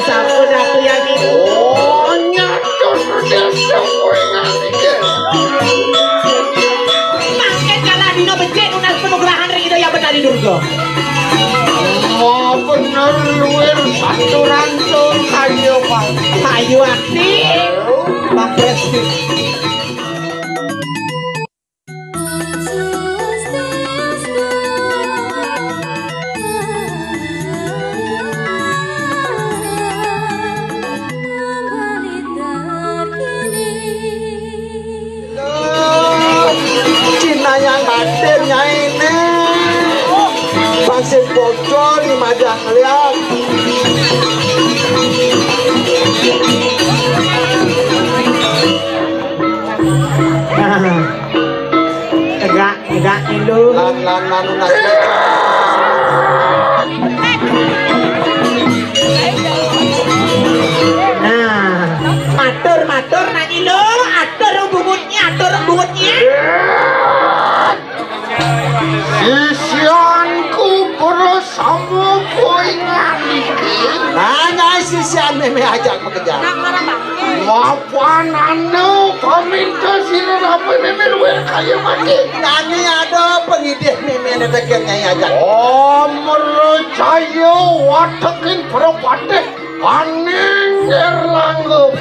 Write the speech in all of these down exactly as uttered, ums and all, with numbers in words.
Sampun Ratu Yang Ibu. Oh, nyatur desa kowe nganti. Mangke kalah dina becik nunas penugrahan ring Ida Hyang Betari Durga. Wah, bener luwir saturantun kayu, Pak. Kayu ati, Pak Presti. Cinayang batin nyaine. Pasir bocor di majang liat. Tegak, tegak dulu. Lan, lan, lan, lan. Nah, matur, matur, nang ilu, atur bungutnya, atur bungutnya. Sisianku bersama kowe nganti. Nah, nyai sisian meme ajak pekerja. Mapan anu paminta sira rapi meme luwih kaya mati. Nanging ada pengidih meme netekin nyai ajak. Amercaya watekin prapatih aning Erlangga.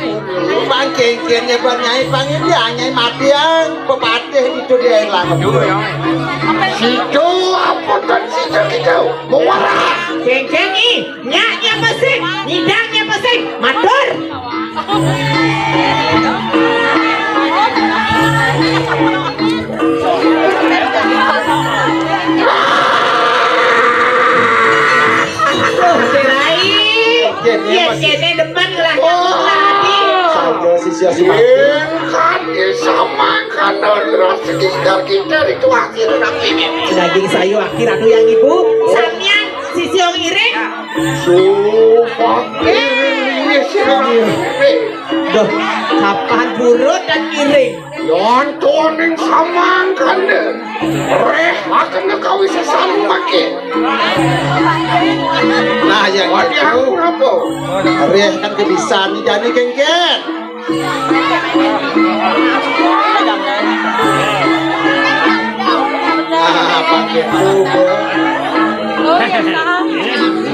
Bang kengken nyebat nyai pangidih, nyai mati yang pepatih itu di Erlangga. Situ apa kan situ kita? Muara. Kengken ih. Nyak nyapa sing? Nyidang nyapa sing? Matur. Aduh, Sirai. Yen kene demen ngelah nyamuk lagi. Saja sisya si Mati. Yen kate sama kana terus sekitar kita itu akhir nanti. Daging sayu akhir anu yang ibu. Samyang sisi wong iring. Sumpah. Iya, sira. Duh, kapan burut dan iring? Yontoning samangkane. Reh akan kawis sesam pakai. Nah, ya. Wadi aku apa? Reh kan kebisan jani kengken. Ah, pakai tuh.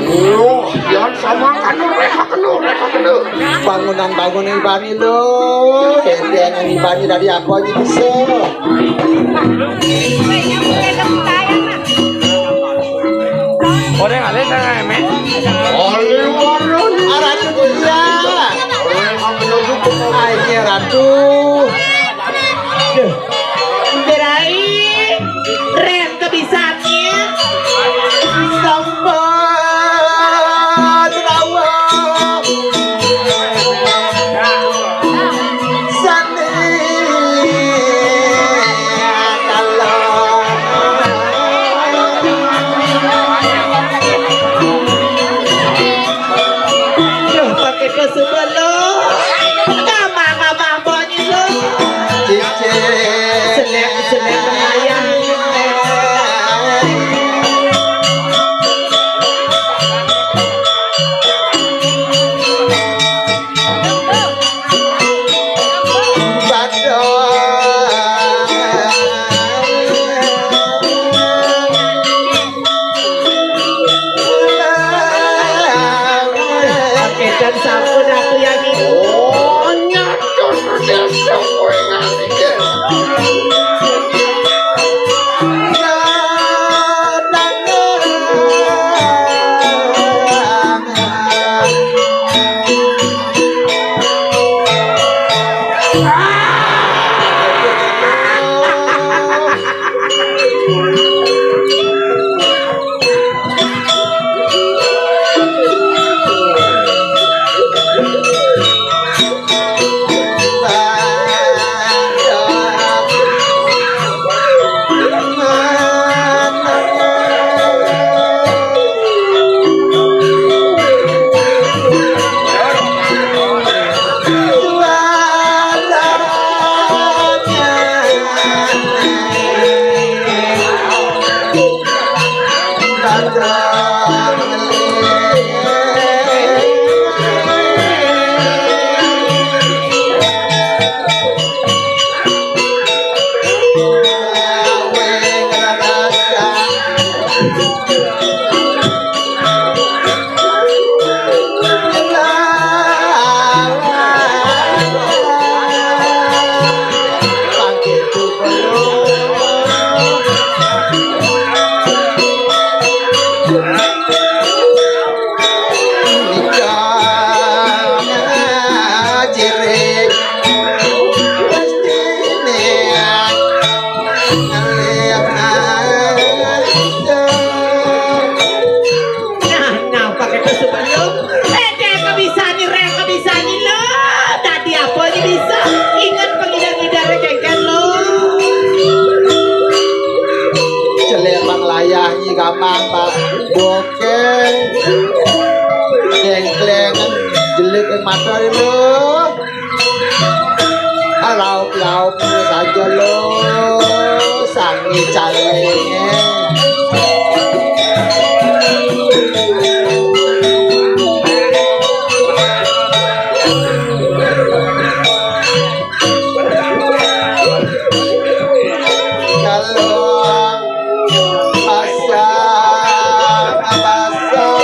Loh, yang sama kan reh kena, reh kena. Bangunan-bangunan ibani lo, endengan ibani dari apa aja bisa. Orang ada sana emek. Oleh warung. Arah tu dia. Akhirnya ratu. Duh. Gerai. Rem kebisannya. Sambal rawa. Sani. Kalau. Duh, pakai kosum. Nika ngajirik. Pastine ngalih aja. Nah, nah, pakai tusuk belum? Eh, dia kebisaannya, Rek, kebisaannya lo. Tadi apa aja bisa? Ingat pengidar-ngidarnya kengken lo. Celik pang layah nyi gampang, Pak. Bokeh. Dengkleng. Jelik mata lo. Alaup-laup saja lo. Sangi calenge. Kalau pasang, pasang.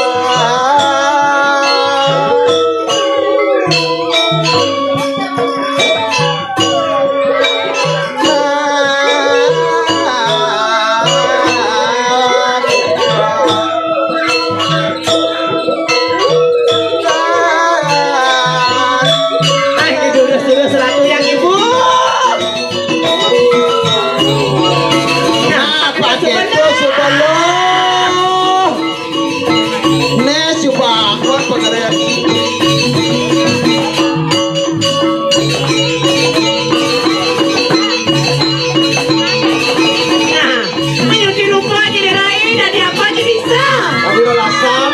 Nah, ini dulu, dulu seratus yang ibu. Nah, pakai itu sebelum. Nih, coba angkot pekerjaan. Nah, ayo di rumah aja deh, Rai. Dari apa aja bisa? Tapi lo lasam.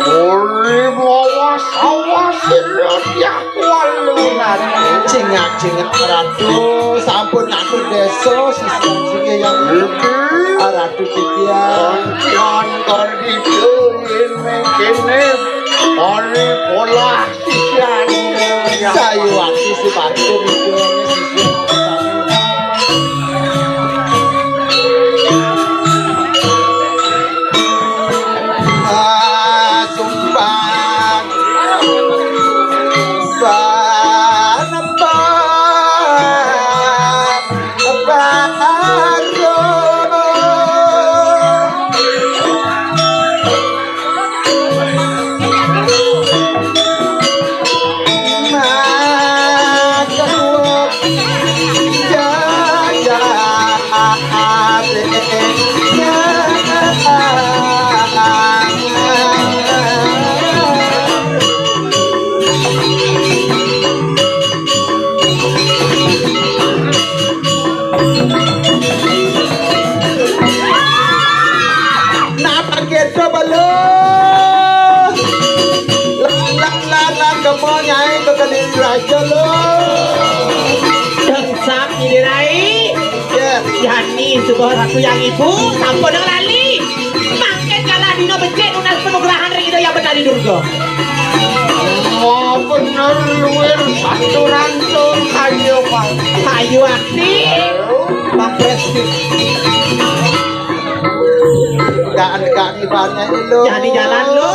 Uri mawas-awas ya. Cingak-cingak Ratu, sampun ngatur desa sisih sing yang Ratu Titian. Titian kardito ini kene, mari polah sisian. Sayu ati si batur itu, sisian. Ah, sumpah. Sumpah. Sumpah. Napa kita balo? Lang, lang, lang, lang, kemo nyai ke Kediri Raja lo. Dangsang Kediri. Ya. Yani suba ratu yang ibu, sampun lali. Mangkin kalah dina becik nunas panugrahan ring Ida Hyang Betari Durga. Wah, bener luwir saturan tur kaya Pak. Kayu ati. Pak Presti. Gak, gak ibane lo. Jadi jalan lo.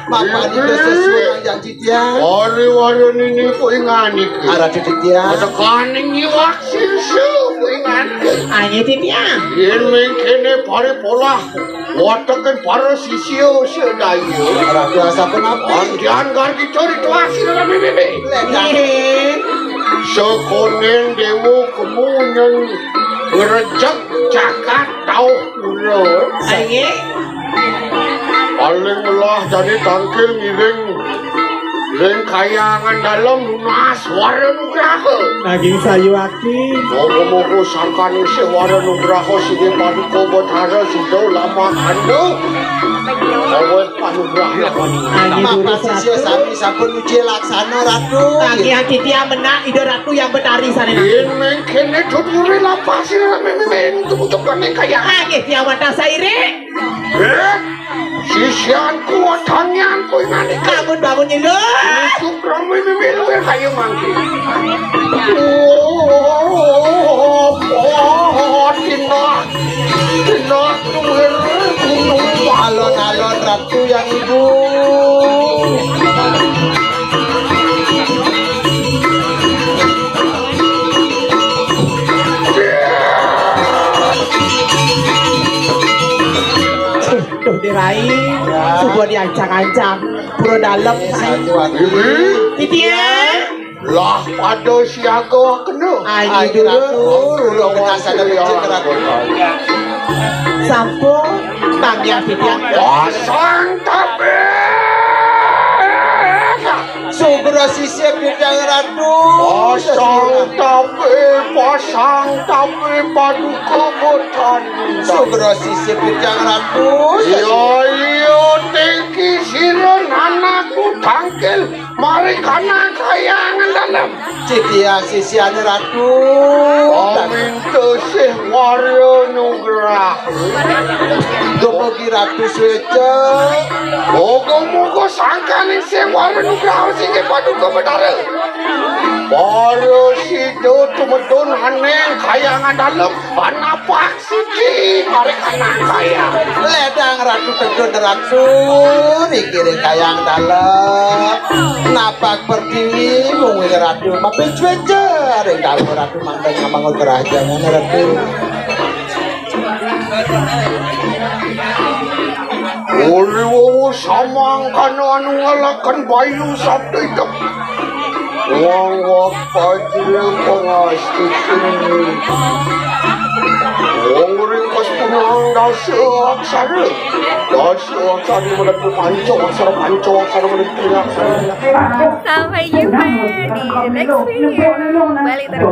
Mama di sesuai yang Titiang. Wari-wari nini ku ingan iki. Arah Titiang. Tekaning iwak sisu ku ingan. Ayo Titiang. Yen mengkene pare polah. Watekin para sisya sedaya. Arah biasa kenapa? Andian gargi curi tuasi dalam bibi. Nggih. Sekonen dewa kemunyen ngerejek jagat tauh kula. Nggih. Paling melah jani tangkil ngiring Ring Kahyangan Dalem nunas wara nugraha. Naging sayuwakti. Moga-moga sangkaning sih wara nugraha Sidi Paduka Betara sida lamakanda. Aweh panugraha. Nggih, Durus Ratu. Sami sampun uji laksana, Ratu. Nggih, titiang menang Ida Ratu Hyang Betari sané. Yén mengkéné tuturi lampah sira mémé untuk-untuk Ning Kahyangan. Nggih, tiang wantah sairing. Eh, sisianku, tangianku, inganika. Bangun, bangun, Ilu. Untuk rame milu kaya mangke. Oh, oh, oh, Tina. Tina, duwir gunung. Alon-alon Ratu Hyang Ibu. Duh, dirai, suba diancang-ancang. Pura dalem, Ibu. Titiang. Lah pada siaga kena. Ayu, Ayu, Ratu. Ratu. Ratu, Ratu. Sampun, panggih titiang. Pasang tapi. Sugra sisip titiang, Ratu. Pasang tapi, pasang tapi, Paduka Betari. Sugra sisip titiang, Ratu. Iya, iya, tinggi sira anakku tangkil. Mari kana Kahyangan Dalem. Titiang sisiané, Ratu. Paminta sih wara nugraha. Dumugi Ratu Swéca. Moga-moga sangkaning sih wara nugraha sing Paduka Betara. Para sida tumedun aning Kahyangan Dalem, panapak siji, mari kana Kahyangan. Ledang Ratu tedun Ratu, niki ring Kahyangan Dalem. Napak pertiwi, mungguing Ratu mapicweja, ring dalem Ratu mangda ngambangun kerahajengan Ratu. Uli wowo samangkana anu ngalaken bayu sabda item. Wong wong pajri pangastiti. Wong ringkes punang dasa aksara. Dasa aksara metu panca aksara, panca aksara metu tri aksara. Sampai jumpa di next video. Balik terus.